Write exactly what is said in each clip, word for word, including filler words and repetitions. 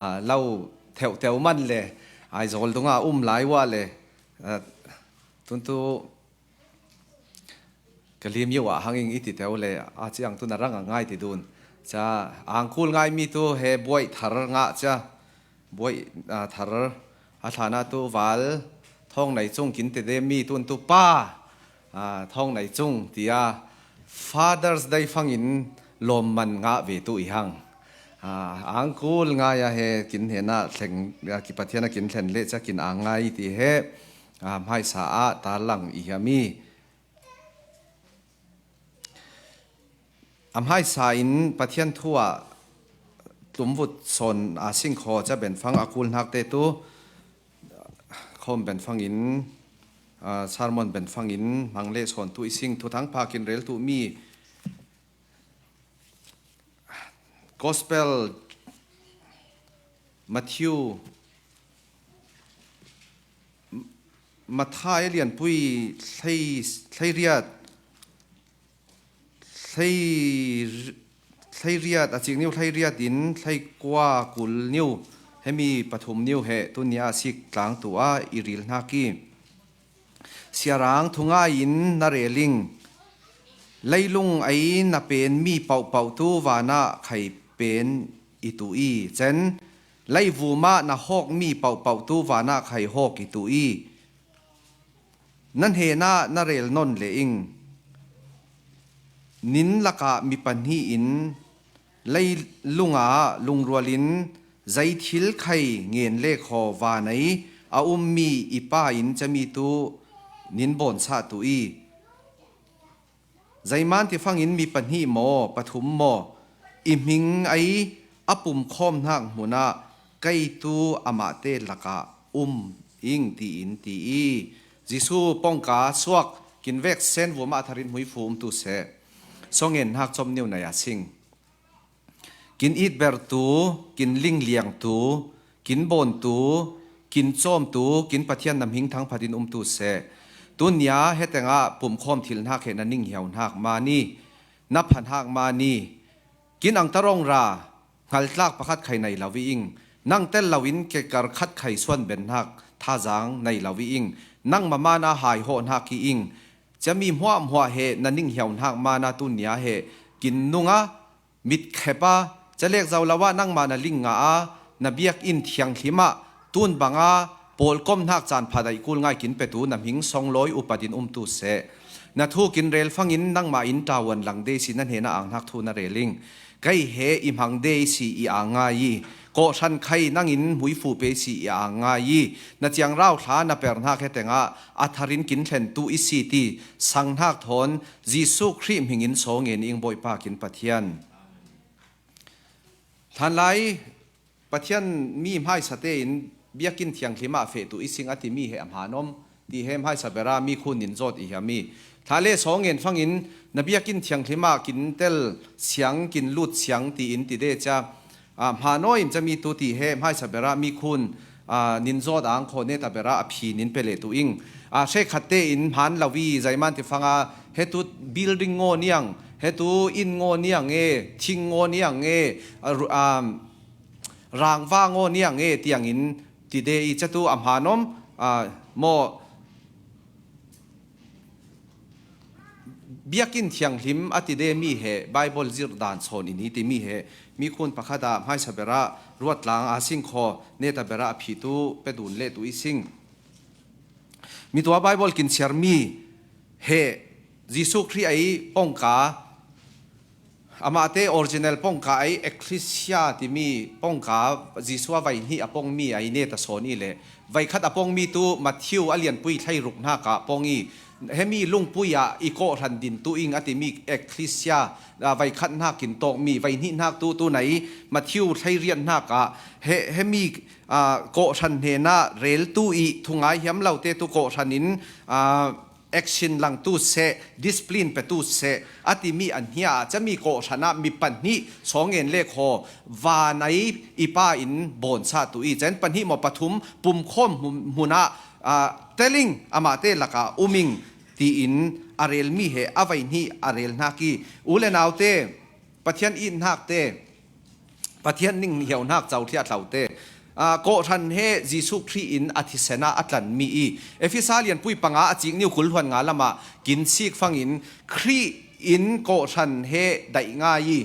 a, lo theuh teuh man le, Aizawl dunga um lai ua le, a, tuntu ka lim yu a hangin i ti teuh le, a ciang tu na rang a ngai ti dun. Ca, ang kul ngai mi tu he buai thar nga ca, buai, a, thar a thana tu val thawng nai cung kin te de mi tuntu pa, a, thawng nai cung tia Father's Day fangin lawm man nga ve tu i hang. A, ang kul ngai a he kin hena thleng, a, ki Pathian a kin thlen le ca kin ang ngai ti he, a, hmaisa a ta lang i hia mi. A hmaisa in Pathian thu a tlumvut sawn a sing khaw ca benfang a kul hnak te tu khawm benfangin, a, sermon benfangin hmang le sawn tu i sing thuthang phakin rel tu mi Gospel Matthew, Matthai a lianpui thlei, thlei riat, thlei, thlei riat a cik niu thlei riat in thlei kua kul niu hemi pathum niu he tunia a sik tlang tu a i ril hnak i Siarang thungai in na reling. Leilung ei na pen mi pauhpauh tu vanah khai pen i tu i cen. Leivumah na hawk mi pauhpauh tu vanah khai hawk i tu i. Na hnenah na rel nawn le ing. Nin lakah mi pahnih in leilungah lungrual in zei thil khai ngen le khaw vanei a ummi i pa in cami tu nin bawnsah tu i. Zeiman tifangin mi pahnih maw, pathum maw, i hming ei a pumkhawm hnak hmunah kei tu amahte lakah um ing tiin ti i. Jesuh pawngka suak kin vek sen vumah tharin hmuifu um tu seh. Songen hnak com niu nai a sing. Kin itbertu, kin lingliangtu, kin bawntu, kin cawmtu, kin Pathian na hming thangphatin umtu seh. Tunia hetengah pumkhawm thil hnak he na ninghiau hnak mani, na pha hnak mani, kin angtarong ra, hngaltlak pakhat khai nei lo i ing, nang tel loin kekar khat khai suan ben hnak thazang nei lo i ing, nang mamana haihawh hnak i ing, cami hmuahhmuah he na ninghiau hnak mana tunia he kin nunga, mitkhepa, calek zo lo ah nangmah na ling nga a, na biakinn thianghlim ah tun banga pawlkom hnak caan phadaih kul ngai kin petu na hming songlawi upat in umtu seh. Na thu kin rel fangin nangmah in tawan lang de si na hnenah ang hnak thu na rel ing. Kei he i hmang de si i ang ngai i, kawhhran khai nangin hmuifu pe si i ang ngai i, na ciangrau thla na per hnak hetengah a tharin kin thlentu i si ti sang hnak thawn Jesuh Khrih hmingin songen ing Bawipa kin Pathian. Hlanlai Pathian mi hmaisa tein biakinn thianghlim ah fehtu i sing a timi he a hmanom ti he hmaisa bera mi khun nin zawt i hiam i. Thla le songen fangin na biakinn thianghlim ah kin tel siang, kin lut siang tiin ti de cia. A, hmanawi in cami tu ti he hmaisa bera mi khun, a, nin zawt ang khaw neta bera a phi nin pe le tu ing. A, hrekhat tein hman lo i zeiman tifanga hetu building ngaw niang, hetu inn ngaw niang e, thing ngaw niang e, a, ru-, a, rangva ngaw niang e tiangin ti de i catu a hmanom, a, maw biakinn thianghlim a ti de mi he Bible zirh dan sawn in hi ti mi he mi khun pakhat ah hmaisa bera ruatlang a sing khaw neta bera a phi tu pe dun le tu i sing. Mi tua Bible kin siar mi he Jesuh Khrih ei pawngka, amahte original pawngka ei ecclesia timi pawngka Jesuh a vai hnih a pawng mi ei neta sawn i le vai khat a pawng mi tu Matthew a lianpui thlei ruk hnak ah pawng i, hemi lungpui ah i kawhhran din tu ing a timi ecclesia, a, vai khat hnak kin tawk mi, vai hnih hnak tu, tu nei Matthew thlei riat hnak ah he, hemi, a, kawhhran hnenah rel tu i thungai hiam lo te tu kawhhran in, a, action lang tu seh, discipline pe tu seh a timi an hia a cami kawhhran ah mi pahnih songen le khaw vanei i pa in bawnsah tu i cen pahnih maw pathum pumkhawm hmun-, hmunah, a, teling amahte lakah uming tiin a rel mi he a vai hnih a rel hnak i u le naute Pathian it hnak te Pathian ning hiauhnak cothliah tlote, aa, kawhhran he Jesuh Khrih in a thisen ah a tlanmi i, Efesa lianpui panga a cik niu kul hluan nga lamah kin sik fangin Khrih in kawhhran he daih ngai i,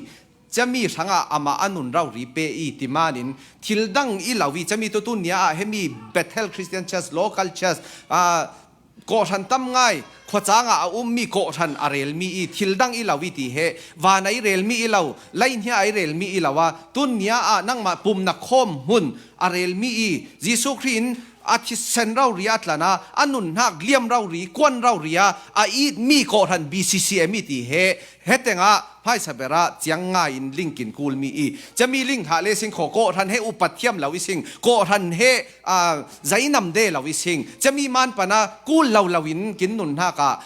cami hrangah amah a nun rori pe i ti manin thil dang i lo i, cami tu tunia ah hemi Bethel Christian Church, local church, aa, kawhhran tam ngai, khuacangah a ummi kawhhran a relmi i, thil dang i lo i ti he, van a i relmi i lo, laihnia a i relmi i lo a, tunia ah nangmah pumna khawm hmun a relmi i, Jesuh Khrih in a thisen rori a tlan a, a nunhnak liam rori, kuan rori a, a itmi kawhhran B C C M i ti he, hetengah hmaisa berah ciang ngai in ling kin kulmi i, cami ling hlah le sing khaw, kawhhran he upat thiam lo i sing, kawhhran he, aa, zainam de lo i sing, cami man pana kul lo lo in kin nunhnak ah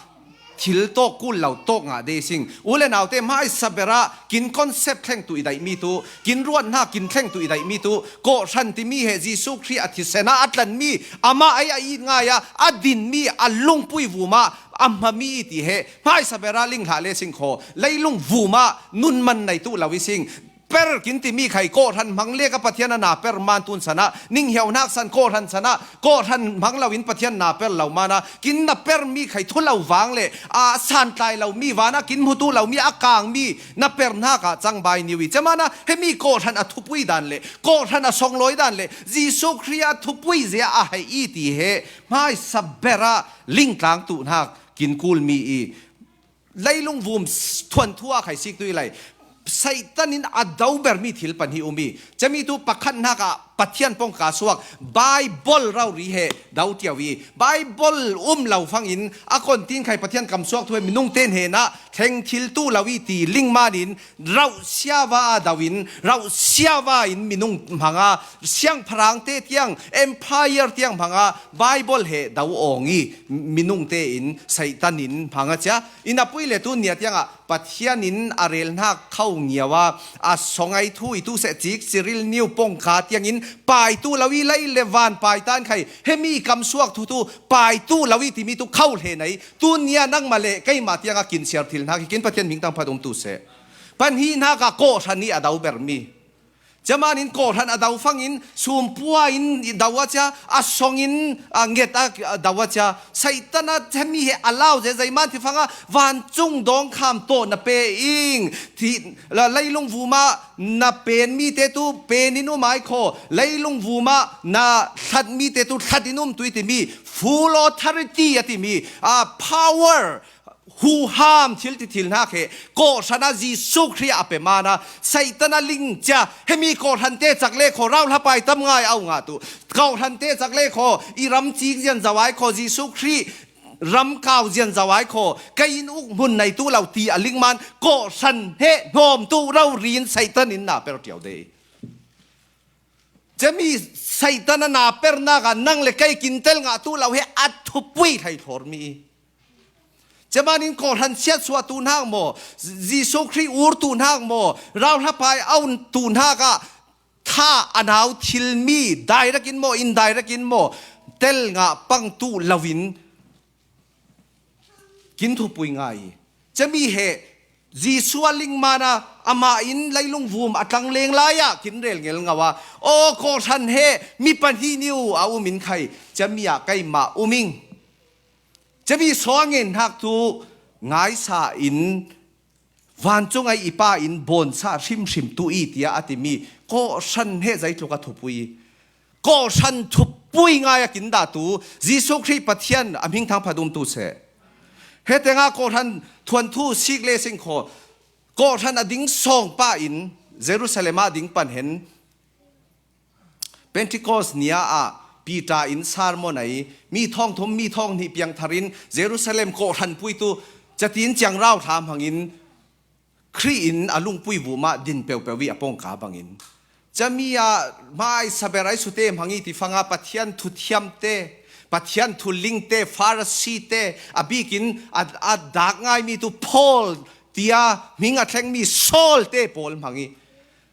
thil tawk kul lo tawk ngah de i sing. U le naute, hmaisa berah kin concept thleng tu i daihmi tu, kin ruatnak kin thleng tu i daihmi tu, kawhhran timi he Jesuh Khrih a thisen ah a tlanmi, amah ei a it ngai a, a dinmi, a lungpui vum ah a hmami i ti he, hmaisa berah ling hlah le sing khaw, leilung vum ah nun man nei tu lo i sing. Per kin timi khai kawhhran hmang le ka Pathian a na per man tun sanah, ning hiauhnak san kawhhran sanah, kawhhran hmang lo in Pathian na per lo mana, kin na permi khai thu lo vang le, a santlai lomi, vana kin hmutu lomi, a kangmi na perhnak ah cangbai niu i, cemana hemi kawhhran a thupui dan le, kawhhran a songlawi dan le, Jesuh Khrih a thupui zia a hei i ti he, hmaisa berah lingtlang tuhnak kin kulmi i, leilung vum s-, thuanthu a khai sik tu i lai. Satan in a do bermi thil pahnih um i, cami tu pakhatnak ah Pathian pawngka suak, Baibal rori he do tiu i, Baibal um lo fangin a kontin khai Pathian kam suak thu he minung te hnenah thleng thil tu lo i ti ling manin, rauh siava a do in, rauh siava in minung hmanga, siangpahrang te tiang, empire tiang hmanga Baibal he do awng i, minung te in Satan in hmanga cia, i na pui le tunia tiangah Pathian in a relhnak kho ngiau a, a songai thu i tu seh cik Cyril niu pawngka tiangin pai tu lo i, lei le van pai tan khai, hemi kam suak thu tu pai tu lo i timi tu kho hle nei, tunia nangmah le keimah tiangah kin siar thil hnak hi kin Pathian hming tangphat um tu seh. Pahnih hnak ah kawhhran i a do bermi. Cemanin kawhhran a do fangin, sumpua in i do a cia, a songin, a nget a, a do a cia. Satan a cemi he a lau zezai man ti fanga, vancung dawngkham tawh na pe ing. Ti, la, leilung vuma na pen mi te tu, pen in um ai khaw. Leilung vuma na hlat mi te tu, hlat in um tui ti mi. Full authority a ti mi. A power. Huham thil ti thil hnak he, kawhhran a Jesuh Khrih a pe mana, Satan a ling cia, hemi kawhhran te cak le khaw, rauhlapai tam ngai au ngah tu. Kawhhran te cak le khaw, i ram cik zian zawai khaw, Jesuh Khrih ram kau zian zawai khaw, kei in uk hmun nei tu lo ti a ling man, kawhhran he hnawm tu rori in Satan in na per tiau de. Cemi Satan a na pernak ah nang le kei kin tel ngah tu lo he a thupui thei thlor mi. Cemanin kawhhran siatsuah tu hnak maw, Jesuh Khrih ur tu hnak maw, rauhlapai aun tu hnak ah tha a nau thil mi direct in maw, indirect in maw, tel ngah pang tu lo in kin thupui ngai. Cemi he Jesuh a ling mana amah in leilung vum a tlang leng lai ah kin rel ngel ngau a, aw kawhhran he mi pahnih niu a um in khai, cemi ah keimah um ing. Cemi saw a ngen hnak tu ngaisa in vancung ai i pa in bawnsa hrimhrim tu i tia a timi kawhhran he zeitluk a thupui. Kawhhran thupui ngai a kin dah tu Jesuh Khrih Pathian a hming thangphat um tu seh. Hetengah kawhhran thuanthu sik le sing khaw, kawhhran a ding sawng pa in Jerusalem ah ding pan hen Pentecost nia ah Peter in sermon ai, mi thawng thum, mi thawng hnih piangthar in Jerusalem kawhhran pui tu catin ciang rau thlam hangin Khrih in a lungpui vumah din peuhpeuh i a pawngka bangin. Cami ah hmaisa ber ai sute hmang i ti fanga Pathian thuthiamte, Pathian thulingte, Pharisee te, a bikin a, a dak ngaimi tu Paul tia hming a thlengmi Saul te pawl hmang i.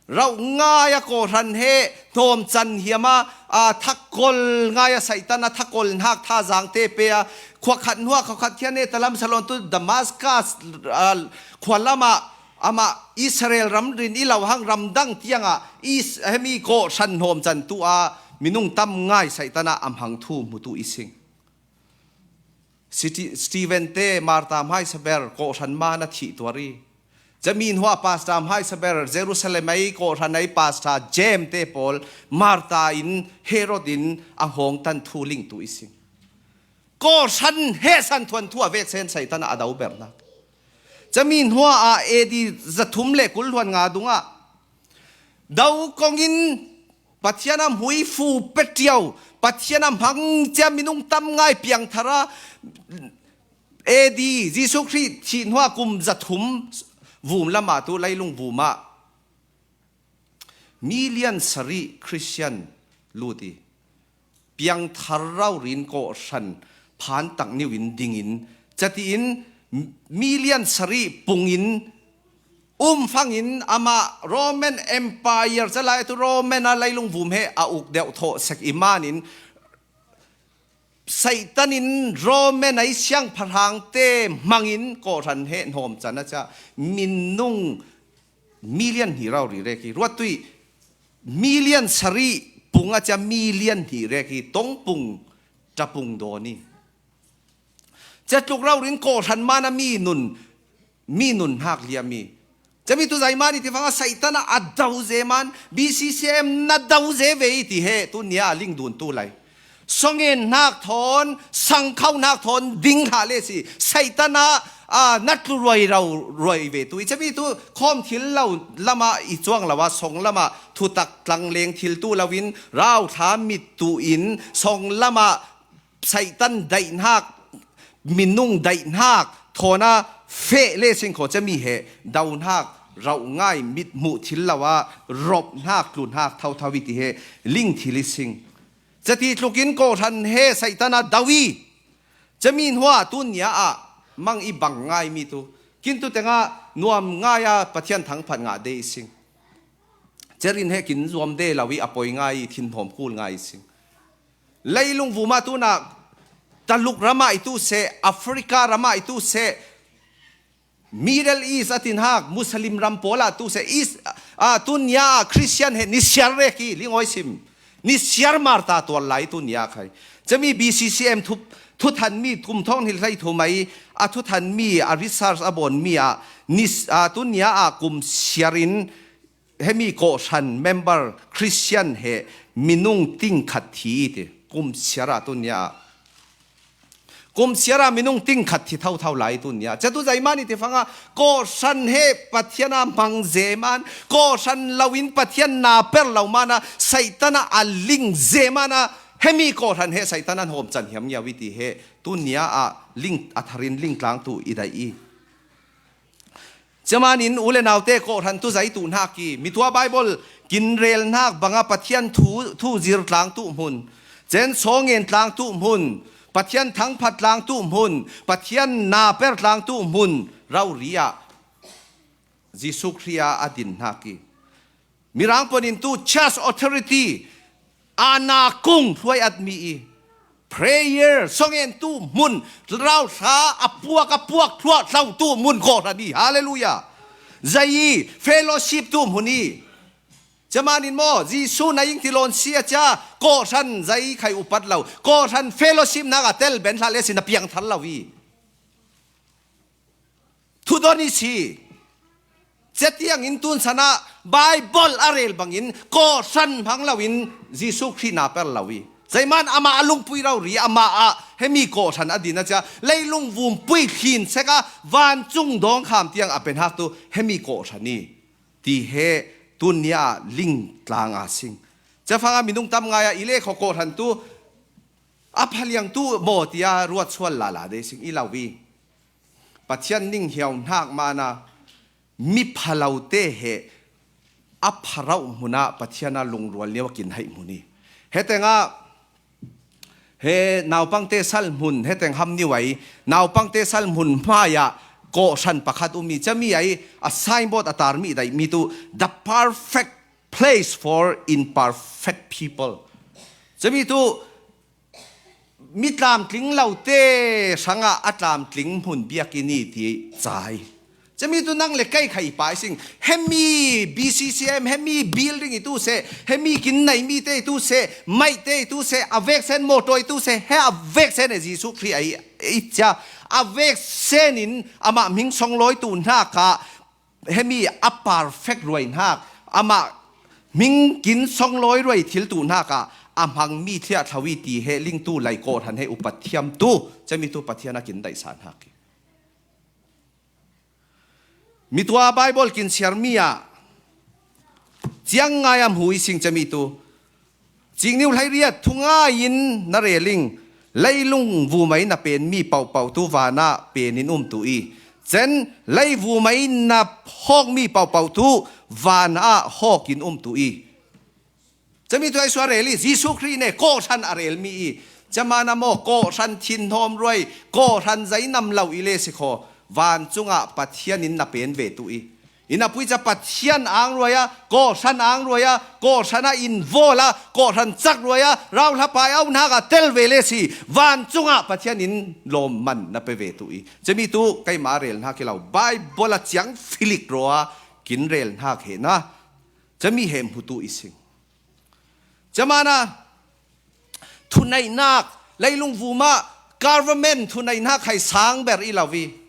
Rauh ngai a kawhhran he hnawm can hiam a, a thakol ngai a Satan a thakol hnak thazang te pe a, khuakhat hnuah khuakhat khian e talam salon tu Damascus, a, khualam ah Amah Israel ramrin i lo hang ramdang tiangah is-, hemi kawhhran hawmcantu a minung tam ngai Satan a hmang thu hmutu i sing. Siti-, Stephen te martar hmaisa ber kawhhran man a thih tuar i, cami hnuah pastor hmaisa ber Jerusalem ei kawhhran ei pastor James te pawl martar in Herod in a hawngtan thu lingtu i sing. Kawhhran hehsan thuanthu a veksen Satan a do berna. Cami hnuah A D zathum le kul hluan nga dungah do kongin Pathian a hmuifu petiu, Pathian a hmang cia minung tam ngai piangthar a, A D Jesuh Khrih thih hnuah kum zathum vum lamah tu leilung vumah million sarih Christian lut i, piangthar raurin kawhhran phantak niu in dingin, catiin million sarih pungin umfangin amah Roman Empire, calai tu Roman a leilung vum he a uk deuh thawh sek i manin, Satan in Roman ei siangpahrangte hmangin kawhhran he hawmcan a cia minung million hnih rauhri rek i, ruattui million sarih pung a cia million hnih rek i, tongpung tapung dawn i, cia tluk rauhrin kawhhran man a mi nun, mi nun hnak liam i, cami tu zeimani ti fangah Satan a a do zeman B C C M na do ze ve i ti he tunia a lingdun tu lai. Songen hnak thawn, sangkhau hnak thawn ding hlah le si. Satan a, a na tlu ruai rau ruai ve tu i, cami tu khawm thil lo lamah i cuang lo a, song lamah thutak tlangleng thil tu loin rauthla mit tu in song lamah Satan daihnak, minung daihnak thawn a feh le singkhaw cami he dohnak rauh ngai, mit hmuh thil lo a ropnak, tlunhnak thauthau i ti he ling thil i sing. Cati tlukin kawhhran he Satan a do i, cami hnuah tunia ah mang i bang ngai mi tu, kin tu tengah nuam ngai a Pathian thangphat ngah de i sing. Cerin he kin zuam de lo i a poi ngai i, thinhawm kul ngai i sing. Leilung vumah tunah Taluk ramah i tu seh, Africa ramah i tu seh, Middle East a tinhak Muslim ram pawl ah tu seh, East, ah, tunia ah Christian he nisiar rek i, lingawi sim. Nisiar martar tuar lai tunia khai. Cami B C C M thu, thuthan mi kum thawng hnih hlei thum ai, a thuthan mi, a research a bawn mi ah, nis, ah, tunia ah kum siarin hemi kawhhran member Christian he minung tingkhat thi i ti. Kum siara tunia, kum siara minung tingkhat thi thauthau lai tunia. Catu zeimani ti fanga kawhhran he Pathian a hmang zeman, kawhhran loin Pathian na per lo mana, Satan a a ling zemana, hemi kawhhran he Satan an hawmcan hiam ngiau i ti he tunia a ling, a tharin lingtlang tu i dai i. Camanin u le naute kawhhran tu zai tu hnak i, mitua Bible kin rel hnak banga Pathian thu, thu zir tlang tu hmun, cen sawngen tlang tu hmun, Pathian thangphat tlang tu hmun, Pathian na per tlang tu hmun, rauhri ah Jesuh Khrih a a din hnak i, Mirang ponin tu church authority, ana kung hluai at mi i, prayer, songen tu hmun, rauhla a puak, a puak thluah thlau tu hmun kawhhran i. Hallelujah. Zai i, fellowship tu hmun i. Camanin maw, Jesuh na ing ti lawn si a cia, kawhhran zai khai upat lo. Kawhhran fellowship nak a tel ben hlah le si na piang thar lo i. Thudon i si. Cetiang in tun sana Bible a rel bangin kawhhran hmang loin Jesuh Khrih na per lo i. Zeiman amah a lungpui rauhri, amah ah hemi kawhhran a din a cia, leilung vumpui thlin sek a vancung dawngkham tiang a penhak tu hemi kawhhran i. Ti he tunia ling tlang a sing. Cafanga minung tam ngai a i le khaw kawhhran tu a phaliang tu maw tia ruat sual lala de sing i lo i. Pathian ning hiau hnak mana mi phalote he a pharauh hmunah Pathian a lungrual nio a kin haih hmun i. Hetengah he naupangte sal hmun, heteng ham niu ai, naupangte sal hmun hmaiah kawhhran pakhat um i, cami ai a signboard a tar mi daih mi tu, the perfect place for imperfect people. Cami tu, mi tlamtling lote hrangah a tlamtling hmun biakinn i ti cai. Cami tu nang le kei kha i pa i sing. Hemi B C C M, hemi building i tu se, hemi kin nei mi te i tu se, mai te i tu se, a veksen motor i tu se, he a veksen e Jesu Khrih ai i cia. A veksen in amah ming song loi tu hna kha, hemi a perfect ruai hnak, amah ming kin song loi ruai thil tu hnak ah a hmang mi thliah thlo i ti he ling tu lai kawhhran he upat thiam tu, cami tu Pathian a kin daihsa hnak i. Mi tua Bible kin siar mi ah ciang ngai am hui sing cami tu. Cingniu hleiriat thungai in na reling, leilung vumai na pen mi paupau tu vanah pen in um tu i. Cen lei vumai na hawk mi paupau tu vanah hawk in um tu i. Cami tu ai sua rel i, Jesu Khrih ne kawhhran a rel mi i. Camana maw kawhhran thinhawm ruai, kawhhran zainam lo i le si khaw. Van cungah Pathian in na pen ve tu i. Ina pui ca Pathian ang ruai a, kawhhran ang ruai a, kawhhran a invawl a, kawhhran cak ruai a, rauhlapai au hnak a tel ve le si. Van cungah Pathian in lawm man na pe ve tu i. Cami tu keimah rel hnak i lo. Bible a ciang filik raw a kin rel hnak he na. Cami he hmu tu i sing. Camana thuneihnak, leilung vumah government thuneihnak hai sang ber i lo i.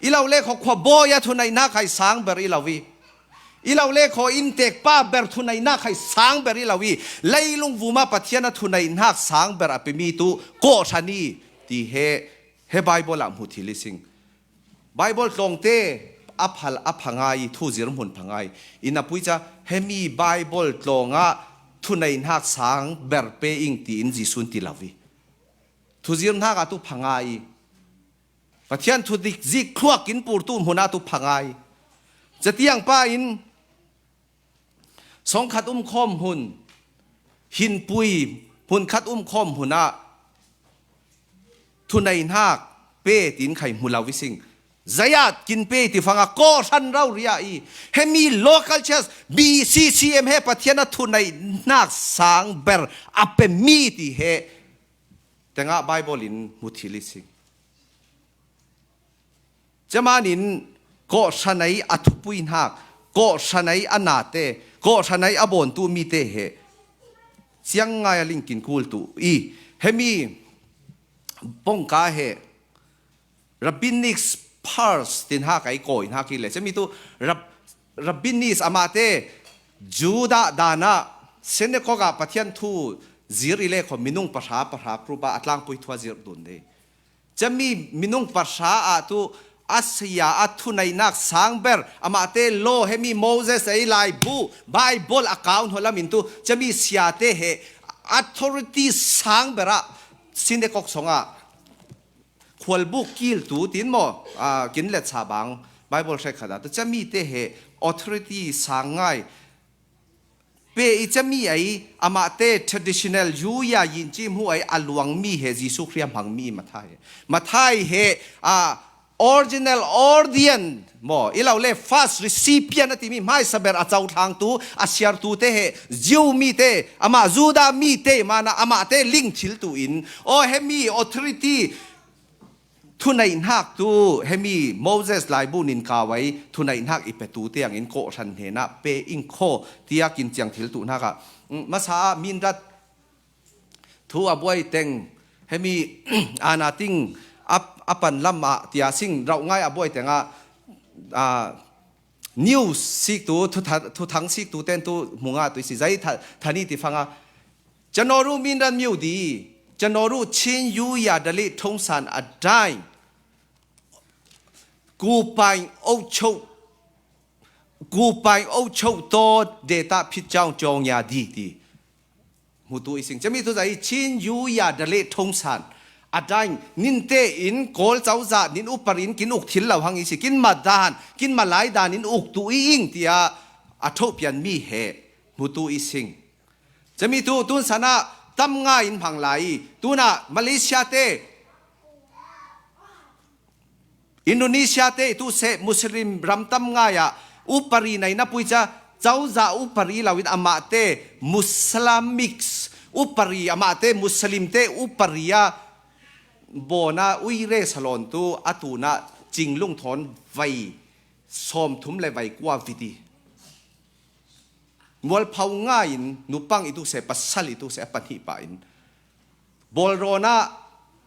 I lo le khaw khuabawi a thuneihnak hai sang ber i lo i. I lo le khaw inntek pa ber thuneihnak hai sang ber i lo i. Leilung vumah Pathian a thuneihnak sang ber a pe mi tu kawhhran i ti he, he Bible ah hmu thil i sing. Bible tlawngte a phal a phangai i, thuzir hmun phangai i. Ina pui ca hemi Bible tlawngah thuneihnak sang ber pe ing tiin Jesuh in ti lo i. Thuzir hnak ah tu phangai i. Pathian thudik zik khluak in purtu hmun ah tu phangai i. Catiang pa in songkhat umkhawm hmun, hinpui hmun khat umkhawm hmun ah thuneihnak pe tiin khai hmu lo i sing. Zayat kin pe ti fanga kawhhran rauria i. Hemi local church B C C M he Pathian a thuneihnak sang ber a pe mi ti he tengah Bible in hmu thil i sing. Camanin kawhhranei a thupui hnak, kawhhranei a nate, kawhhranei a bawntu mite he ciang ngai a lingkin kul tu i. Hemi pongka he rabbinic purse tin hak ai kawi hnak i le. Cami tu rab-, rabbinic amahte Judah danah synagogue ah Pathian thu zir i le khaw minung pahra pahra group ah a tlangpui thu a zir dun dei. Cami minung pahra ah tu a saya a thuneihnak sang ber, amahte law hemi Moses ei laibu, Bible a kau hnawh lam in tu cami siate he authority sang ber ah synagogue song ah khualbuk kil tu tin maw, ah, kin let sa bang Bible hrekkhat ah tu cami te he authority sang ngai pe i cami ai, amahte traditional Juya yin ci hmu ai a luang mi he Jesuh Khrih a hmang mi Mathai. Mathai he, ah, original audience maw, i lo le first recipient a timi hmaisa ber a cothlang tu, a siar tu te he Jew mi te, amah Judah mi te, mana amahte ling thil tu in, aw hemi authority thuneihnak tu, hemi Moses laibu nin kau ai thuneihnak i pe tu tiang in kawhhran hnenah pe ing khaw, tia kin ciang thil tu hnak ah, mm, masa ah mindat thu a buai teng, hemi ana ting a, a pan lam ah tia sing rauh ngai a buai teng ah, ah, news sik tu, thu tha-, thuthang sik tu ten tu hmu nga tu i si zai tha-, thani ti fanga. Canoru mindan miu di, canoru Chin Yu Ya Dali Thongsan a dai. Kupain Ocho, Kupain Ocho to deta phit chang chong ya di ti. Hmu tu i sing. Cami tu zai Chin Yu Ya Dali Thongsan a dai. Nin te in Kawl cauza nin upar in kin uk thil lo hang i si. Kin madan, kin malai dan in uk tu i ing tia a thopian mi he. Hmu tu i sing. Cami tu tun sana tam nga in hmang lai. Tuna Malaysia te, Indonesia te tu se Muslim ram tam ngai ah upari nei na pui ca, cauza upari lo in amahte Muslimics upari, amahte Muslim te upari a bona uire salon tu a tuna cinglung thawn vai sawmthum le vai kua viti. Mualpho nga in nupang i tu se, pasal i tu se, a pahnih pa in. Bawlrawn ah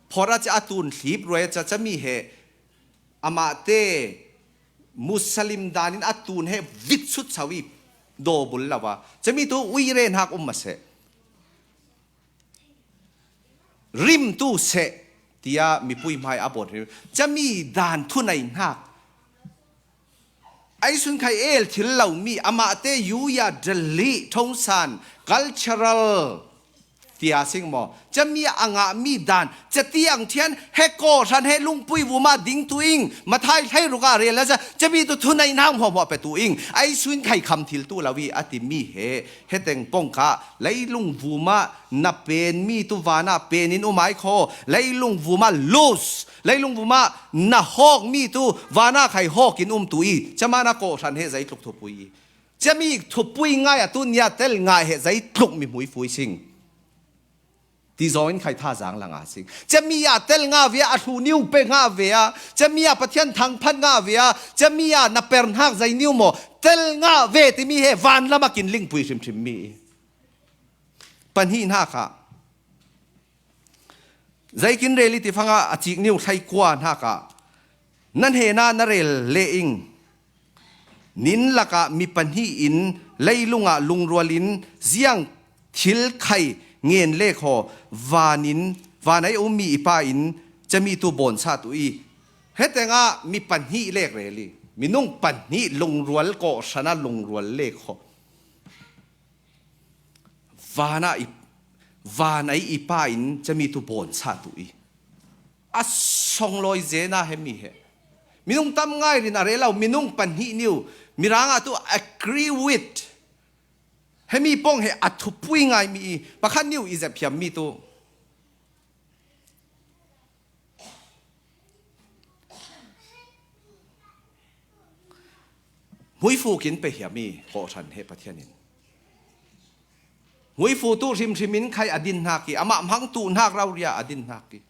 phawrh a ca a tun thlip ruai a ca, cami he amahte Muslim dan in a tun he vitsut sau i dawbul lo a. Cami tu uire hnak um a seh. Rim tu seh, tiah mipui hmai a bawt hi. Cami dan thunei hnak. Ai sun khai el thil lo mi, amahte yuya dali thongsan, cultural, tia sing maw. Cami a ngah mi dan, catiang thian, he kawhran he lungpui vuma ding tu ing, mathai hlei ruka rel a ca, cami tu thunei hnak hmuahhmuah pe tu ing, ai sun khai kham thil tu lo i, a ti mi he, he teng pong kha, leilung vuma na pen mi tu vana pen in um ai kho, leilung vuma lose, leilung vuma na hawk mi tu vana khai hawk in um tu i, camana kawhran he zeitluk thupui i. Cami thupui ngai a tu nia tel ngai he zeitluk mi hmui fui sing. Ti zawng in khai tha zang langa sing. Cami a tel nga ve a, a hlu niu pe nga ve a, cami a Pathian thangphat nga ve a, cami a na per hnak zei niu maw, tel nga ve timi he van lama kin lingpui hrimhrim mi. Pahnih hna kha. Zeikin rel i ti fangah a cik niu hlei kua hna kha. Na hnena na rel le ing. Nin lakah mi pahnih in leilungah lungrual in ziang thil khai ngen le khaw, vanin, van ai um mi i pa in cami tu bawn sa tu i. Hetengah mi pahnih lek rel i. Minung pahnih lungrual kawhhran a lungrual le khaw. Van ah i, van ai i pa in cami tu bawn sa tu i. A songlawi zena he mi he. Minung tam ngai rin a rel lo, minung pahnih niu, Mirang ah tu agree with. He mi pong he a thupui ngai mi i, pakhat niu i zep hiam mi tu. Hmuifu kin pe hiam i, kawhhran he Pathian in. Hmuifu tu hrimhrim in khai a din hnak i, amah hmang tu hnak rauria a din hnak i.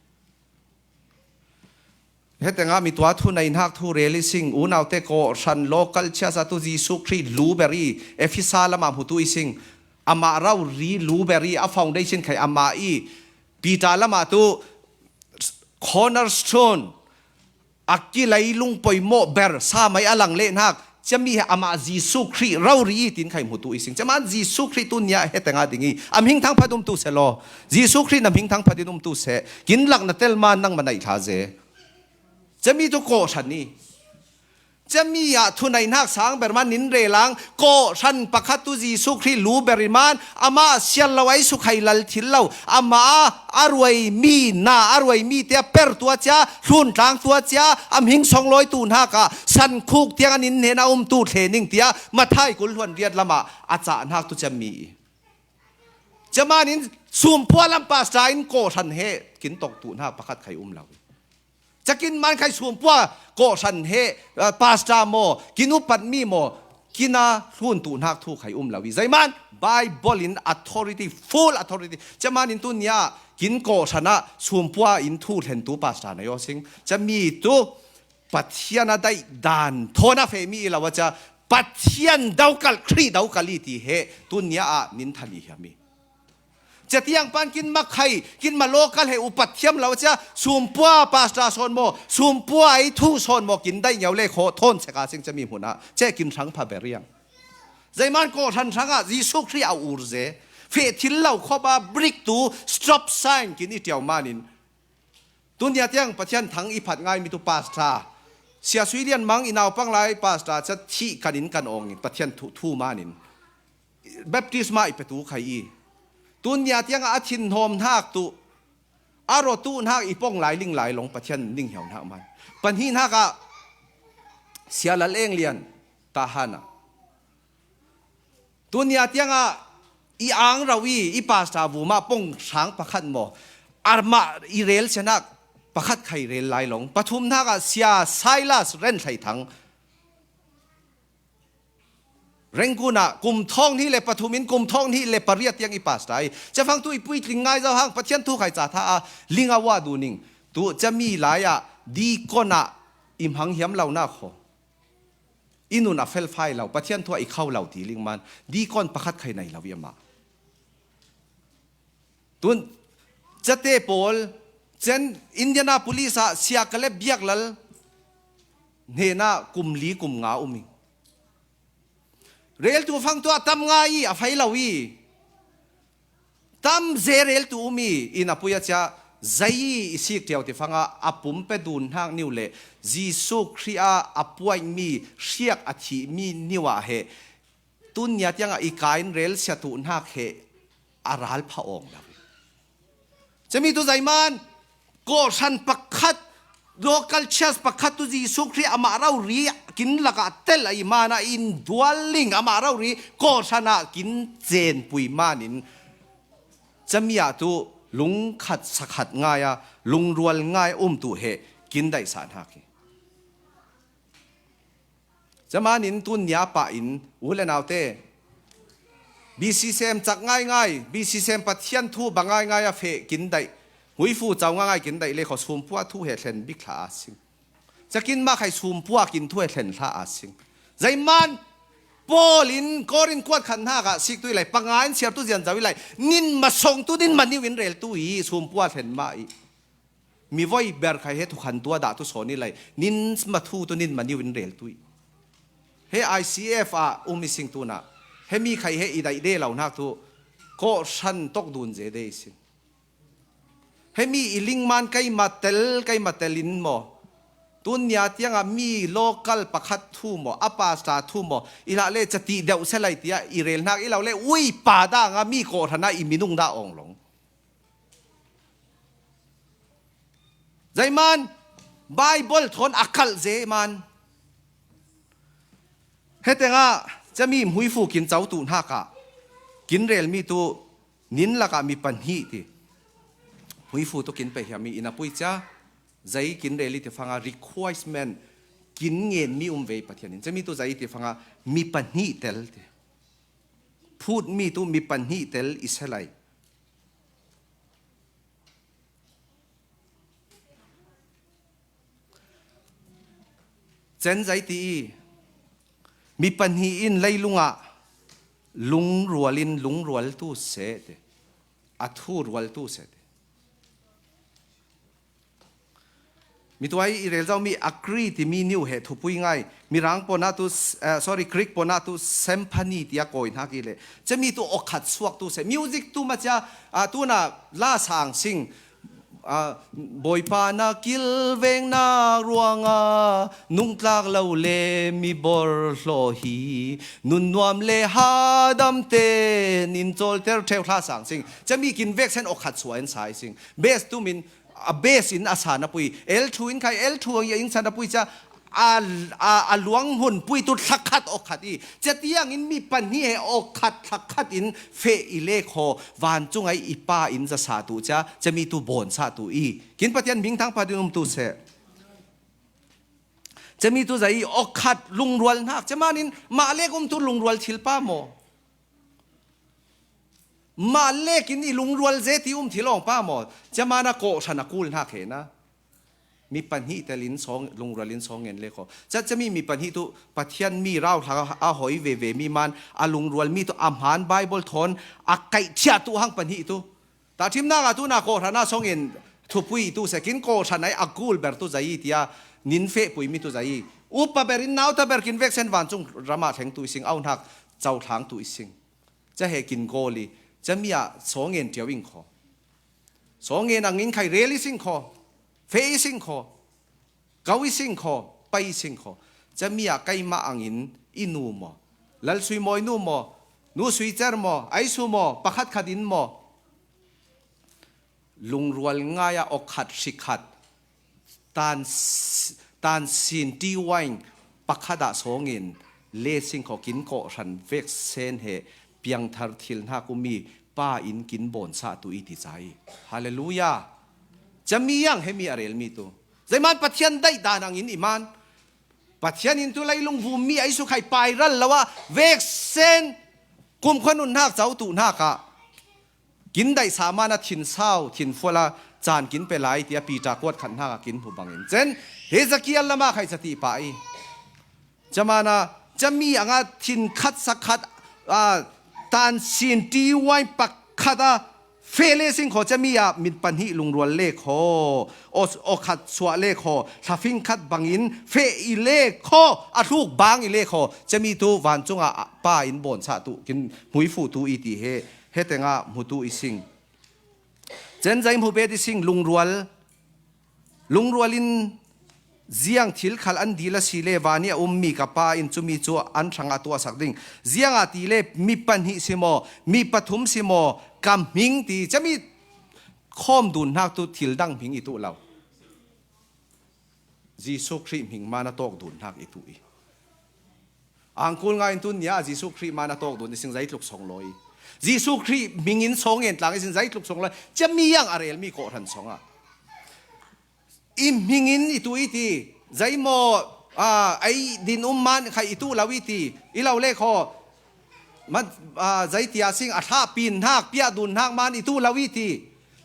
Hetengah mi tua thunei hnak thu rel i sing, unaute kawhhran local church a tu Jesuh Khrih lu ber i, Efesa lamah hmu tu i sing, amah rauria lu ber i, a foundation khai amah i, Peter lamah tu cornerstone, a ki leilung poimawh ber, sa mai a lang leh hnak, cami he amah Jesuh Khrih rauria i tin khai hmu tu i sing. Caman Jesuh Khrih tu nia hetengah ding i, a hming thangphat um tu seh law. Jesuh Khrih na hming thangphat in um tu seh. Kin lak na tel man nangmah naih thla ze. Cami tu kawhhran i. Cami ah thunei hnak sang ber man nin rel ang, kawhhran pakhat tu Jesuh Khrih lu ber i man, amah sial lo ai sukhai lal thil lo, amah a ruai mi na, a ruai mi te a per tua cia, hlun tlang tua cia, a hming songlawi tu hnak ah, sankhuk tiang a nin hnen a um tu thlening tia, Mathai kul hluan riat lamah a cah hnak tu cami i. Caman in sumpua lam pastor in kawhhran he kin tawk tu hnak pakhat khai um lo. Cakin man khai sumpua kawhhran he, ah, pastor maw, kin upat mi maw, kin a hlun tu hnak thu khai um lo i. Zeiman Bible in authority, full authority. Caman in tu nia kin kawhhran ah sumpua in thu hlen tu pastor na yaw sing. Cami tu Pathian a daih dan thawn a feh mi i lo a ca, Pathian dokal, Khrih dokal i ti he tu nia ah nin thal i hiam i. Catiang pan kin makhai, kin ma local he upat thiam lo cia, sumpua pastor sawn maw, sumpua ai thu sawn maw, kin daih ngiau le khaw thawn seka sing cami hmun ah, ceh kin hrang pha beriang. Zeiman kawhhran hrangah Jesuh Khrih a ur ze, feh thil lo khawpa brick tu stop sign kin i tiau manin. Tunia tiang Pathian thang i phat ngai mi tu pastor. Sia Sui Lian Mang i naupang lai pastor ca thih kan in kan awng in Pathian thu, thu manin. Baptisma i petu khai i. Tunia tiangah a thin hnawm hnak tu, a rawtu hnak i pong lai ling lai long Pathian ning hiau hnak man. Pahnih hnak ah Sia Lal Eng Lian Tahan ah. Tunia tiangah i ang rau i, i pastor vumah pong hrang pakhat maw. Armah i rel sianak pakhat khai rel lai long. Pathum hnak ah Sia Silas Ren Thlai Thang. Rengkun ah kum thawng hnih le pathum in kum thawng hnih le pariat tiang i pastor i. Cafang tu i puitling ngai zau hang Pathian thu khai ca tha a ling a wah duning. Tu cami lai ah dikon ah i hmang hiam lo nak kho. I nun a felfai lo, Pathian thu ah i khau lo ti ling man, deacon pakhat khai nei lo i amah. Tun, chate pawl, chen Indianapolis ah Sia Kalep Biaklal hnenah kum li kum nga um i. Reltu fang tuah tam ngai i, a fai lo i. Tam ze reltu um i, inn a pui a chia, zei i sik ṭiau ti fanga, a pumpe dun hnak niu le, Jesuh Khrih a a puaimi hriak a thihmi niu ah he, tun nia tiangah i ka in rel siatu hnak he a ral pha awng lo. Cemi tu zeiman, kawhhran pakhat, local church pakhat tu Jesuh Khrih amah rori kin lakah tel a i man a in dual ling amah rori kawhhran ah kin cenpui manin, cami ah tu lungkhat sakhat ngai a, lungrual ngai um tu he kin daihsah hnak hi. Camanin tun nia pah in u le naute, B C C M cak ngaingai, B C C M Pathian thu ba ngaingai a feh kin daih, huifu cau ngaingai kin daih le kho sumpua thu he thlen bik thla a sing. Cakin mah khai sumpua kin thu he thlen thla a sing. Zeiman Paul in Korin kuat khat hnak ah sik tu i lai, panga in siartu zian zau i lai, nin masong tu nin maniu in rel tu i sumpua thlen mah i. Mi voi ber khai he thukhan tua dah tu sawn i lai, nin mathu tu nin maniu in rel tu i. He I C F ah um i sing tuna, he mi khai he i daih de lo hnak tu, kawhhran tok dun ze de i sing. He mi i lingman keimah tel, keimah tel in maw? Tun nia tiangah mi local pakhat thu maw, a pasta thu maw, i lah le cati deuh se lai tiah i rel hnak i lo le, ui pa dangah mi kawhhran ah i minung dah awng long. Zeiman Bible thawn a kalh zeman. Hetengah cami hmuifu kin co tu hnakah kin relmi tu nin lakah mi pahnih ti. Hmuifu tu kin pe hiam i inn a pui cia, zei kin rel i ti fanga requirement kin ngenmi um ve i Pathian in. Cami tu zei i ti fanga mi pahnih tel ti. Phutmi tu mi pahnih tel i selai. Cen zei ti i, mi pahnih in leilungah lungrual in lungrual tu seh ti, a thu rual tu seh ti. Mi tuai i rel zomi a Greek timi niu he thupui ngai. Mirang pona tu, eh, sorry, Greek pona tu symphony tia kawi hnak i le. Cemi tu awkhat suak tu seh. Music tu macia, ah, tuna la sang sing. Ah, Bawipa na kilvengnak ruangah nungtlak lo le mi borhlaw hi, nunnuam le hadam te nin cawlter ṭheu hla sang sing. Cemi kin veksen awkhat suah in sai sing. Best tu min a base in a sa na pui, L two in khai L two a in sa na pui cia, a, a, a luang hun pui tu thlakhat awkhat i, cia tiang in mi pahnih he awkhat thlakhat in feh i le kho, vancung ai i pa in za sa tu cia, cia mi tu bawn sa tu i, kin Pathian ming thang pha din um tu seh. Cia mi tu za i awkhat lungrual hnak, cia man in mah lek um tu lungrual thil pa maw? Mah lek in i lungrual ze ti um thil awng pa maw? Cia man a kawhhran a kul hnak he na. Mi pahnih tel in sawng, lungrual in sawng ngen le kho. Cia, cia mi, mi pahnih tu Pathian mi rau hla a hoi veve mi man a lungrual mi tu a hmaan Bible thawn a kaih thiah tu hang pahnih tu. Tahṭhimnak ah tu na kawhhran a sawng ngen thupui tu seh kin kawhhran ai a kul ber tu za i tia nin feh pui mi tu za i. Upa ber in nauta ber kin veksen vancung ramah thleng tu i sing, au hnak cothlang tu i sing. Cia he kin gawl i, cia mi ah sawng ngen ṭiau in kho. Sawng ngen ang in khai rel i sing kho. Feh i sing kho. Kau i sing kho. Pai i sing kho. Cia mi ah keimah ang in i nu maw? Lal Sui Mawi nu maw? Nu Sui Cer maw? Ai Su maw? Pakhat khat in maw? Lungrual ngai a awkhat hrikhat. Tan, tan sin ti waing pakhat ah sawng in le sing kho kin kawhhran veksen he piangthar thil hnak um i pa in kin bawn sa tu i ti ca i. Halleluiah. Cia mi ang he mi a rel mi tu. Zeiman Pathian daih dan ang in i man. Pathian in tu leilung vum mi ai su khai pai ral lo ah veksen kumkhua nun hnak co tu hnak ah kin daihsah man a thinsau, thinfual a caan kin pe lai, tiah Peter kuat khat hnak a kin hmu bangin. Cen, Hezekiah lamah khai cati pah i. Cia man a Cami anga thin khat sa khat, a, tansin tiwai pakhat a feh le sing kho cami a mit pahnih lungrual le kho, aw, aw khat suah le kho, thlafing khat bangin feh i le kho, a hluk bang i le kho, cami tu vancunga pa in bawnsah tu, kin hmuifu tu i ti he, hetenga hmu tu i sing. Cen zai hmu bet i sing lungrual, lungrual in ziang thil khal an dil a si le vani a ummi ka pa in cumi cu an hrang a tuahsak ding. Ziang a ti le mi pahnih si maw, mi pathum si maw, ka hming ti. Cami khawm dun hnak tu thil dang hming i tuh lo. Jesuh Khrih hming man a tawk dun hnak i tuh i. Angkul ngai in tun nia Jesuh Khrih man a tawk dun i sing zaitluk song law i. Jesuh Khrih hming in song en tlang i sing zaitluk song law i. Cami ang a relmi kawhhran song ah. I hming in i tuh i ti. Zai maw, a, ei din um man khai i tuh lo i ti. I lo le kho. Ma, a, zai tia sing a thlah pin hnak, piah dun hnak man i tuh lo i ti.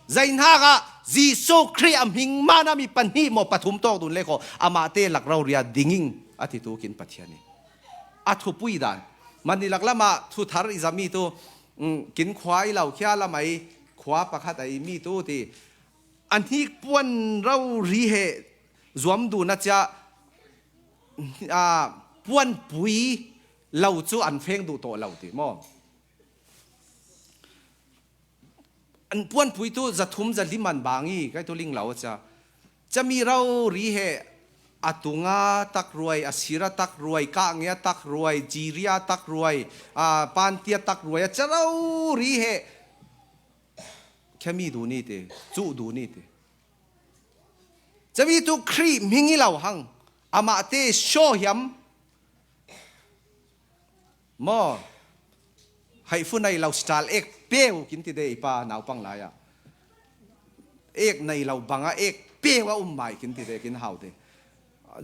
Zai hnak ah Jesuh Khrih a hming man a mi pahnih maw pathum tawk dun le kho. Amah te lak rori a dinging a ti tu kin Pathian i. A thupui dan. Mani lak lam ah thuthar i zami tu, mm, kin khua i lo khia lam ai khua pakhat ai mi tu ti. A hnik puan rori he zuam dun a cia, a, puan pui lo cu an feng duh tawh lo ti maw? An puan pui tu zathum zalim an bang i, kai tu ling lo a cia. Cami rori he a tunga tak ruai, a sira tak ruai, kah ngia tak ruai, jiria tak ruai, a, pantia tak ruai, a cia rori he khemi dun i ti, cuh dun i ti. Cami tu Khrih hming i lo hang, amah te shaw hiam maw? Haihfu nei lo stal ek peu kin ti de i pa naupang lai ah. Ek nei lo bang a ek peu a um mai kin ti de kin hau de.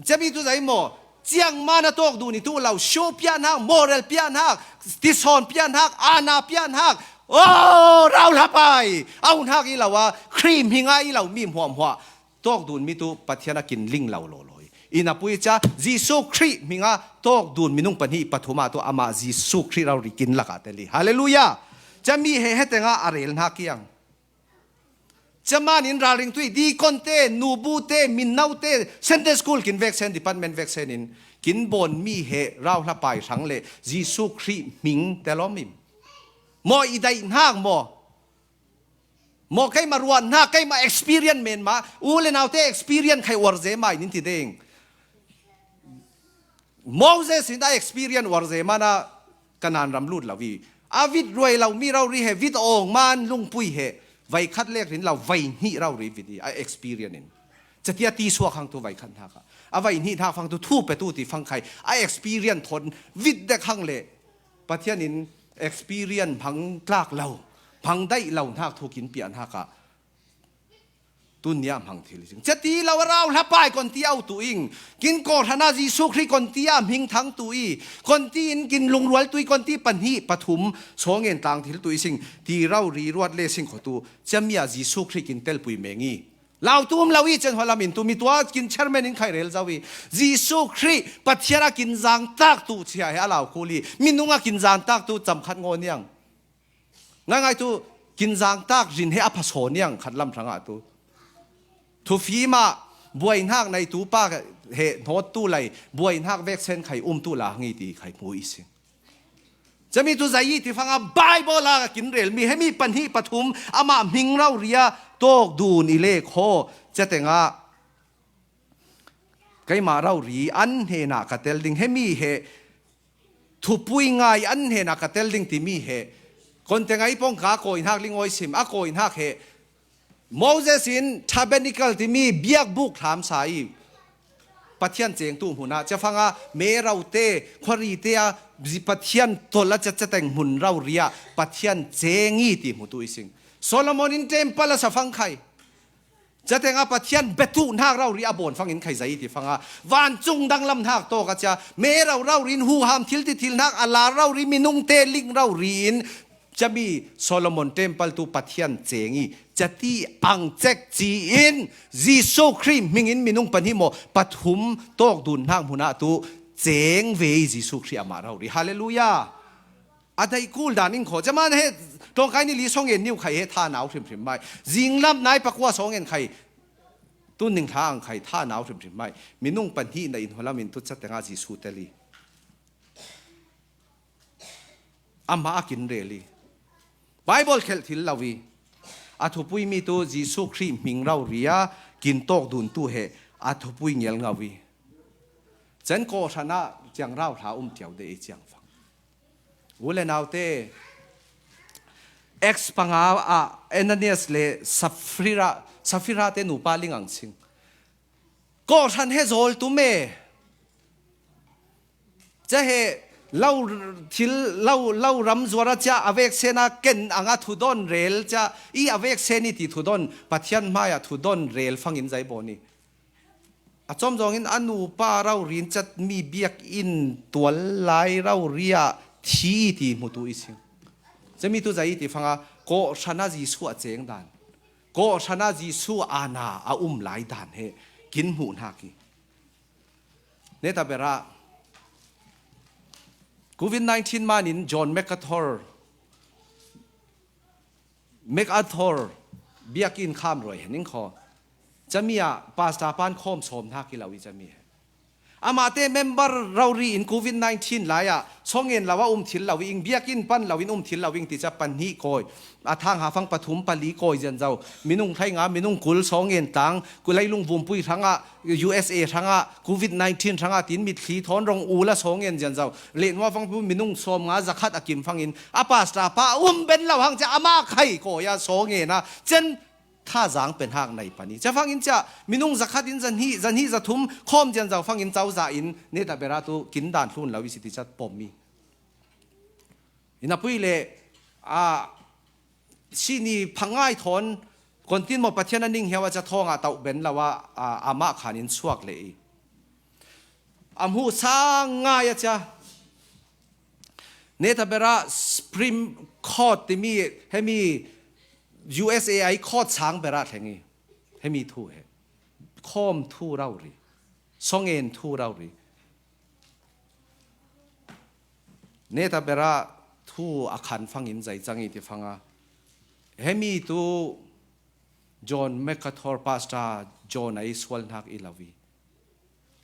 Cami tu zai maw? Ciang man a tawk dun i tuh lo, shu piah hnak, moral piah hnak, tisawn piah hnak, ana piah hnak. Oh, rau hlapai! Au hnak i lo a, Khrih hming a i lo mi hmuahhmuah. Tawk dun mi tu Pathian a kin ling lo lawlaw i. Inn a pui cia, Jesuh Khrih hming a tawk dun minung pahnih pathum ah tu amah Jesuh Khrih rori kin lakah tel i. Hallelujah! Cami he heteng ah a rel hna kiang. Caman in ralring tui, deacon te, nubu te, minno te, Sunday school kin veksen, department veksen in, kin bawn mi he rau hlapai hrang le Jesuh Khrih hming te lawm im. Maw i daih hnak maw? Maw keimah ruat hna, keimah experience men mah, u le naute experience khai uar ze mah in ti ding. Moses in a experience uar ze man a Kanan ram lut lo i. A vit ruai lo mi rori he, vit awng man lungpui he, vai khat lek rin lo, vai hnih rori vit i, a experience in. Catia ti suak hang tu vai khat hnak a. A vai hnih hnak fang tu thu pe tu ti fang khai, a experience thon vit dek hang le. Pathian in experience hmang tlak lo, hmang daih lo hnak thu kin piah hnak ah tun nia hmang thil i sing. Cati lo a rau hlapai kon ti au tu ing. Kin kawhhran a Jesuh Khrih kon ti a hming thang tu i. Kon ti in kin lungrual tu i, kon ti pahnih pathum sawngen tlang thil tu i sing. Ti rau ri ruat le sing kho tu. Ciami a Jesuh Khrih kin telpui meng i. Lau tum lo i cen hua lam in tu mi tua kin chairman in khai rel zau i. Jesuh Khrih Pathian a kin zangtak tu cia he a lau kul i. Minung a kin zangtak tu cam khat ngaw niang. Ngaingai tu kin zangtak rin he a phasaw niang khat lam hrang ah tu. Thufim ah buai hnak nei tu pa he hnawt tu lai, buai hnak veksen khai um tu la hang i ti khai hmu i sing. Cami tu zai i ti fang a Bible a kin rel mi he mi pahnih pathum amah hming rau ria tawk dun i le kho. Cateng ah keimah rau ri an hnenah ka tel ding he mi he thupui ngai an hnenah ka tel ding timi he. Konte ngai pawng ka kawi hnak lingawi sim, a kawi hnak he. Moses in tabernacle timi biakbuk hlam sa i Pathian ceng tu hmun ah, cafang a me rote, khuari te a zi-, Pathian tol a cia, cateng hmun rau ri ah Pathian ceng i ti hmu tu i sing. Solomon in temple a sa fang khai. Cateng a Pathian betu hnak rau ri a bawn fangin khai zai ti fanga vancung danglam hnak tawk a cia me rau rau ri in huham thil ti thil hnak a lar rau ri minung te ling rau ri in cami Solomon temple tu Pathian ceng i cati ang cek ci in Jesuh Khrih hmingin minung pahnih maw pathum tawk dun hnak hmun ah tu ceng ve i Jesu Khrih amah rori. Halleluiah. A daih kul dan in khaw. Cama na he, tlawngkai ni li song en niu khai he tha nau hrimhrim mai. Zinglam nai pakua song en khai. Tun ning thla ang khai tha nau hrimhrim mai. Minung pahnih na in hualam in tu ca tenga Jesu teli. Amah a kin reli. Bible khelh thil lo i. A thupui mi tu Jesu Khrih hming rau ria kin tawk dun tu he a thupui ngel ngau i. Cen kawhranah ciang rau hla um tiau de i ciang fang. U le naute, Acts panga ah Ananias le Safira, Safira te nupa ling ang sing. Kawhran he zawl tum e. Ca he lo thil, lo, lo ram zuara cia a vek sena ken anga thudawn rel cia i a vek seni ti thudawn Pathian hmai a thudawn rel fangin zai bawni. A cawm zawngin a nupa raurin catmi biakinn tual lai rauria thi ti hmutu i sing. Cemi tu zai ti fanga kawhhrana Jesu a ceng dan, kawhhrana Jesu ana a um lai dan he kin hmuh hnak i. Neta bera covid nineteen manin John MacArthur, MacArthur biakinn kham ruai hening khaw. Cami ah pastor pan khawm sawm hnak i lo i cami he. Amahte member rori in covid nineteen lai ah songen lo a um thil lo ing, biakinn pan lo in um thil lo ing ti ca pahnih kawi. A thang hafang pathum pali kawi zian zo. Minung hlai nga, minung kul songen tang, kulai lungvumpui hrangah, U S A hrangah, covid nineteen hrangah tin mitthli thawn rong ula songen zian zo. Leh nuafang pu minung sawm nga zakhat a kim fangin a pastor pa um ben lo hang cia amah khai kawi a songen a cen thazang pen hak nai pani. Cia fangin cia minung zakhat in zahnih, zahnih zathum khawm zian zo fangin cauza in neta bera tu kin dan hlun lo i si ti cat pom mi. Ina pui le a sini phangai thawn kontin maw Pathian a ning hiau a cia thawngah tauh ben lo a, a, amah khan in suak le i. A hmuh sang ngai a cia. Neta bera Supreme Court timi hemi U S A i court sang bera thleng i. Hemi thu he. Khawm thu rauhri. Songen thu rauhri. Neta bera thu a khan fangin zai cang i ti fanga. Hemi tu John MacArthur, Pastor John a i sual hnak i lo i.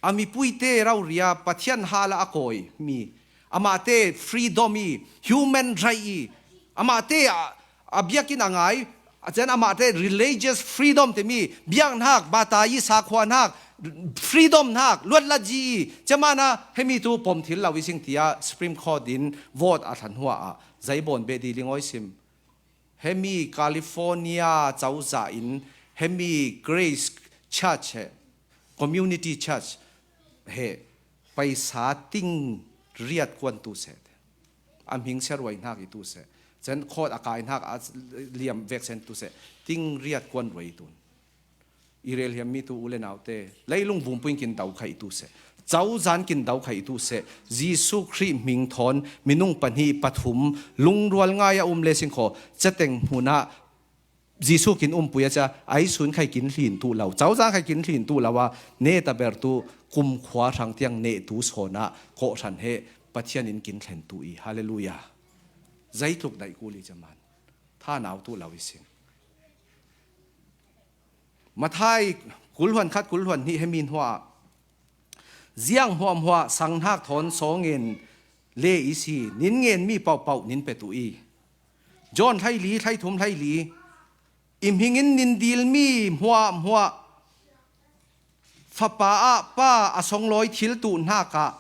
A mipuite rauria Pathian hala a kawi mi. Amahte freedom i, human right i. Amahte a, a biakinn a ngai, a cen amahte religious freedom timi, biak hnak, bata i sakhua hnak, freedom hnak, luatlat ji i. Cemana hemi tu pom thil lo i sing tia Supreme Court in vote a thlan hua a. Zai bawn beh di lingawi sim. Hemi California cauza in hemi Grace Church he, Community Church he, paisa ting riat kuan tu se. A hming sia ruai hnak i tu se. Cen court a kai hnak a liam vek sen tu se. Ting riat kuan ruai i tun. I rel hiam mi tu u le naute. Leilung vumpuin kin dau khai tu se. Cauzan kin dau khai tu se. Jesu Khrih hming thawn minung pahnih pathum lungrual ngai a um le sing khaw. Cateng hmunah Jesu kin umpui a cia, ai sun khai kin hlin tu lo. Cauzan khai kin hlin tu lo a, neta ber tu kumkhua hrang tiang neh tu sawnah kawhhran he Pathian in kin thlen tu i. Halleluiah. Zaitluk daih kul i caman. Thanau tu lo i sing. Mathai kulhluan khat kulhluan hnih hemi hnuah ziang hmuahhmuah sang hnak thawn sawngen le i si, nin ngen mi pauhpauh nin petu i. John hlaili, thlaithum hlaili, i hmingin nin dil mi hmuahhmuah fapa ah pa a songlawi thil tuh hnakah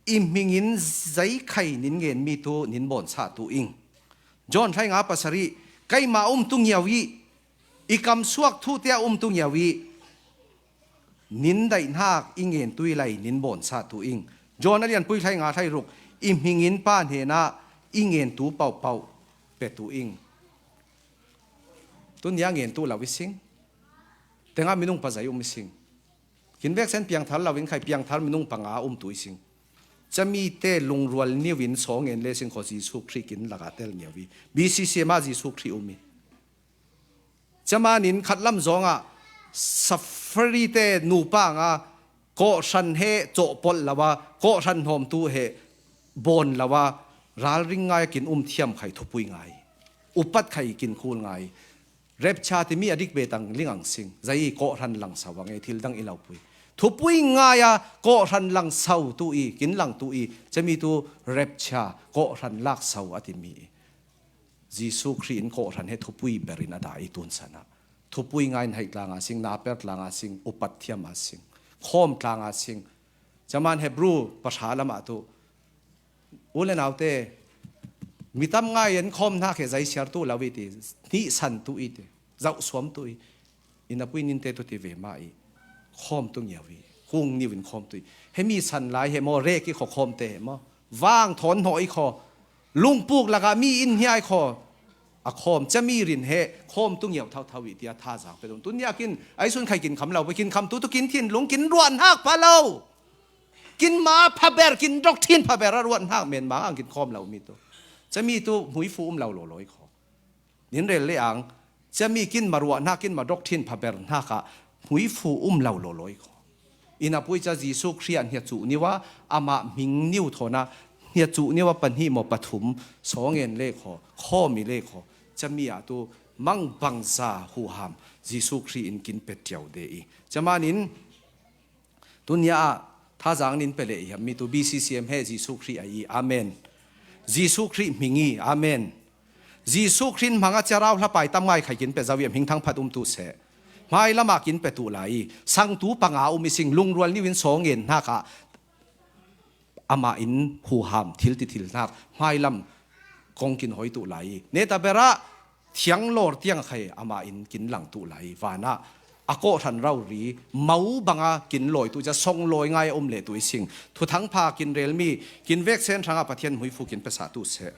i hmingin zeikhai nin ngen mi tu nin bawnsah tu ing. John hlai nga pasarih, keimah um tu ngiau i, i kamsuak thute a um tu ngiau i, nin daih hnak i ngen tu i lai nin bawnsah tu ing. John a lianpui hlai nga hlai ruk, i hmingin pa hnenah i ngen tu pauhpauh pe tu ing. Tun nia ngen tu lo i sing. Tengah minung pa zai um i sing. Kin vek sen piangthar lo in khai piangthar minung panga um tu i sing. Cami te lungrual niu in sawngen le sing khaw Jesu Khrih kin laka tel ngiau i. B C C mah Jesu Khrih um i. Camanin khatlam zawngah safari te nupa nga Kawhhran he cawhpolh lo a, kawhhran hawmtu he bawn lo a, ralring ngai a kin um thiam khai thupui ngai. Upat khai kin khul ngai. Rapture timi a dik betang ling ang sing. Zai kawhhran langso ang e, thil dang i lo pui. Thupui ngai a kawhhran langso tu i, kin lang tu i, cami tu rapture, kawhhran lakso a timi i. Jesu Khrih in kawhhran he thupui berin a da i tunsan ah. Thupui ngai in haih tlang a sing, naper tlang a sing, upat thiam a sing, khawm tlang a sing. Caman Hebrew pahra lamah tu, u le naute, mi tam ngai in khawm hnak he zaisiar tu lo i ti, hnihsan tu i ti, zauhsuam tu i, i napui ninte tu ti ve mah i, khawm tu ngiau i, kung niu in khawm tu i. He mi san lai he maw, rek i khaw khawmte he maw, vang thawn hnawh i khaw, lungpuk lakah mi in hniai khaw, a khawm, cami rin he khawm tu ngiau thauthau i tia thazang pe dun. Tun niakin, ai sun khai kin kham lo, kin kham tu tu kin thinlung, kin ruah hnak pha lo. Kin ma phaber, kin doctrine phaber a ruat hnak men ma ang kin khawm lo mi tu. Cami tu hmuifu um lo lawlawi khaw. Nin rel le ang, cami kin ma ruah hnak, kin ma doctrine phaber hnak ah hmuifu um lo lawlawi khaw. I napui ca Jesu Khrih ah hniacuh niu a, amah hming niu thawn a, hniacuh niu a pahnih maw pathum, sawngen le khaw, khawm i le khaw. Cami ah tu mangbangza huham, Jesu Khrih in kin pe tiau de i. Caman in, tunia ah, thazang nin pe le i hiam mi tu B C C M he Jesu Khrih a i, amen. Jesu Khrih hming i, amen. Jesu Khrih hmang a cia rau hlapai tam ngai khai kin pe zau i hming thangphat um tu seh. Hmai lamah kin pe tu lai i, sang tu panga um i sing lungrual niu in sawngen hnak ah, amah in huham thil ti thil hnak, hmai lam kong kin hoi tu lai i. Neta berah thiang lawr tiang khai amah in kin lang tu lai i. Vanah a kawhhran rori, mau banga kin lawi tu cia song lawi ngai a um le tu i sing. Thuthang pha kin rel mi, kin vek sen hrangah Pathian hmuifu kin pe sa tu seh.